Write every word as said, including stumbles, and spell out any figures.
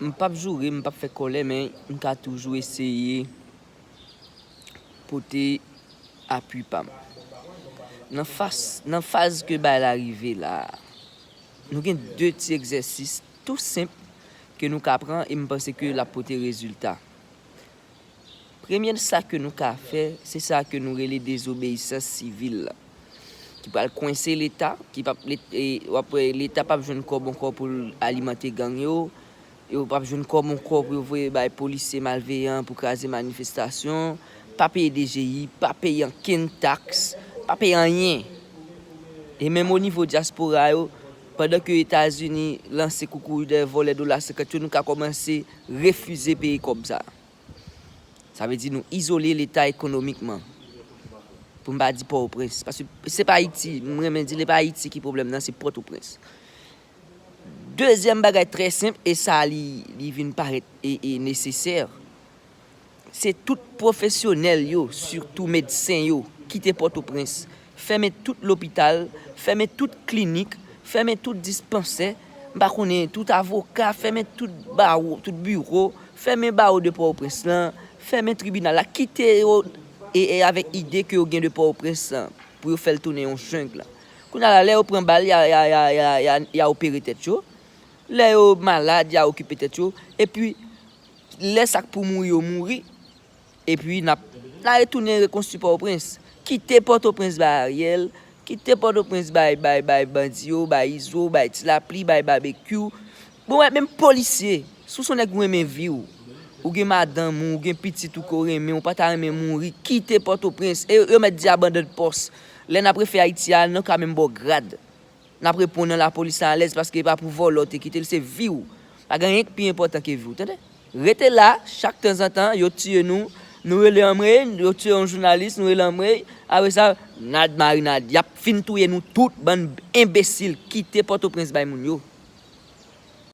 M p ap joure, m p ap fè kòlè, men m ka toujou eseye pote apui pa m. Nan faz, nan faz ke bagay la rive la, nou gen de ti egzèsis tou senp ke nou ka pran e m panse ke l ap pote rezilta. Premye sa ke nou ka fè, se sa ke nou rele dezobeyisans sivil la, ki pral kwense Leta, ki p ap, Let-, e, w ap wè Leta p ap jwenn kòb ankò pou l alimante gang yo, yo p ap jwenn kòb ankò pou yo voye bay polisye malveyan pou kraze manifestasyon, pa peye D G I, pa peye ankenn taks, pa peye anyen. E menm o nivo dyaspora yo, pandan ke Etazini lanse koukouy dèyè vòlè dola senkant yo, nou ka kòmanse refize peye kòb sa. Sa vle di nou izole Leta ekonomikman. Pou m pa di Pòtoprens. Paske se pa Ayiti, m renmen di l, e pa Ayiti ki pwoblèm nan, se Pòtoprens. Dezyèm bagay trè senp, e sa li, li vin parèt e, e nesesè, se tout pwofesyonèl yo, sitou medsen yo, kite Pòtoprens. Fèmen tout lopital, fèmen tout klinik, fèmen tout dispansè, m pa konnen, tout avoka, fèmen tout bawo, tout biwo, fèmen bawo de Pòtoprens lan, fèmen tribinal la, kite yo e, e avèk ide ke yo gen de Pòtoprens lan, pou yo fè l tounen yon jeng la. Kounye a la, lè yo pran bal, y a, y a, y a, y a, y a, y a opere tèt yo. Lè yo malad, y a okipe tèt yo. Epi, lè sa k pou mouri yo mouri, epi n ap, n a retounen rekonstwi Pòtoprens. Kite Pòtoprens bay Ariel, kite Pòtoprens bay, bay, bay bandi yo, bay Izo, bay Ti Lapli, bay Babekyou. Bon, wè, menm polisye, si w se yon nèg ou renmen vi w, ou gen madanm ou, ou gen pitit ou ke w renmen, ou pa ta renmen mouri, kite Pòtoprens. E yo mèt di abandon de pòs. Lè n ap refè Ayiti a, nou ka menm ba w grad. N ap reponn nan lapolis la alèz, paske e pa pou vòlò te kite l, se vi w. Pa gen anyen ki pi enpòtan ke vi w, tande? Rete la, chak tanzantan, yo tiye nou, nou rele anmwey, yo tiye yon jounalis, nou rele anmwey, apre sa, nad marinad, y ap fin touye nou tout, bann enbesil, kite Pòtoprens bay moun yo.